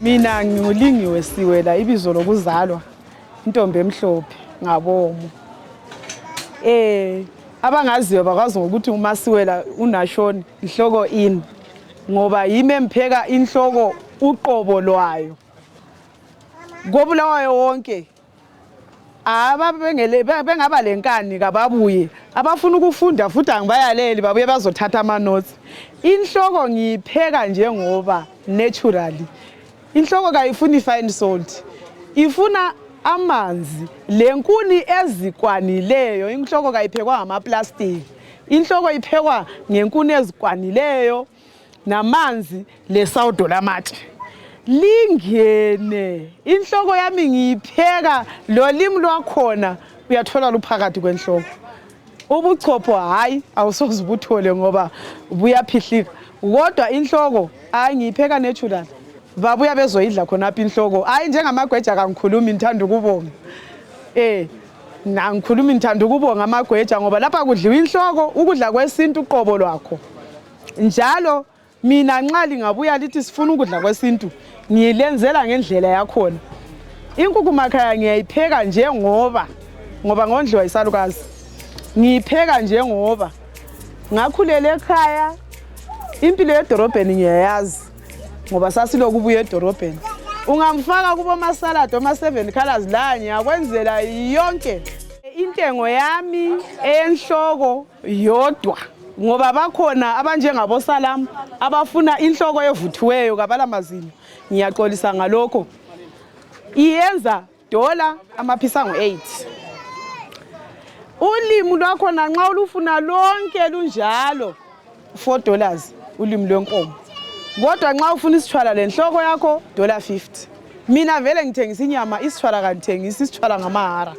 Mina ngiulingiwe Siwela ibizo lokuzalwa intombi emhlophe ngabomo. Abangaziyo bakwazi ngokuthi uMasiwela uNashoni inhloko ini ngoba yimi empheka inhloko uqobo lwayo. Ngobulawayo wonke bengaba lenkani kababuye abafuna ukufunda futhi angibayaleli babuye bazothatha ama notes. Inhloko ngiyipheka njengoba naturally. Inhloko kayifuni fine salt. Ifuna amanzi lenkuni ezikwanileyo. Inhloko kayiphekwa ngama-plastic. Inhloko iphekwa ngenkuni ezikwanileyo namanzi lesawudo lamatshe. Lingene inhloko yami ngiyipheka lo limi lwakhona uyathola luphakathi kwenhloko. Ubuchopho hayi awusoze ubuthole ngoba buyaphihlika. Kodwa inhloko hayi ngiyipheka natural. Babuya bezoyidla khona apha inhloko. Hayi njengamagweja kangikhulumi ngithanda ukubonga. Ngikhuluma ngithanda ukubonga amagweja ngoba lapha kudliwa inhloko ukudla kwesintu uqobo lwakho. Njalo mina nxa lingabuya lithi sifuna ukudla kwesintu ngiyilenzela ngendlela yakhona. Inkukhu makhaya ngiyayipheka njengoba ngondliwa isalukazi. Ngiyipheka njengoba ngakhulela ekhaya. Impilo yedorobheni ngiyayazi ngoba sasiloku ubuye edorobheni. Ungamfaka kubo masalad oma 7 colors la ngiyakwenzela yonke. Intengo yami enhloko yodwa ngoba bakhona abanjengabo Salam abafuna inhloko evuthiweyo kabalamazinyo. Ngiyaxolisa ngalokho. Iyenza $8. Ulimi lwakhona nxa ulufuna lonke lunjalo $4 ulimi lwenkomo. Kodwa nxa ufuna isithwala lenhloko yakho $50. Mina vele ngithengisa inyama isithwala kanithengisa isithwala ngamahara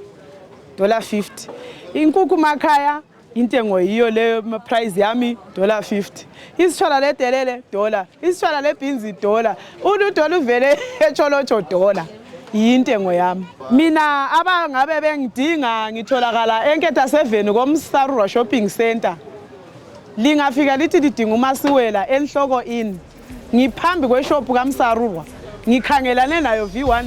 $50. Inkukhu makhaya intengo yiyo le price yami $50. Isithwala ledelele $. Isithwala lebeans $. Ududo luvele echolocho $. Yintengo yami. Mina abangabe bengidinga ngitholakala enketha 7 komSarura Shopping Center. Lingafika lithi lidinga uMasiwela enhloko ini. Ngiphambi kweshop kaMsarura ngikhangelane nayo V1.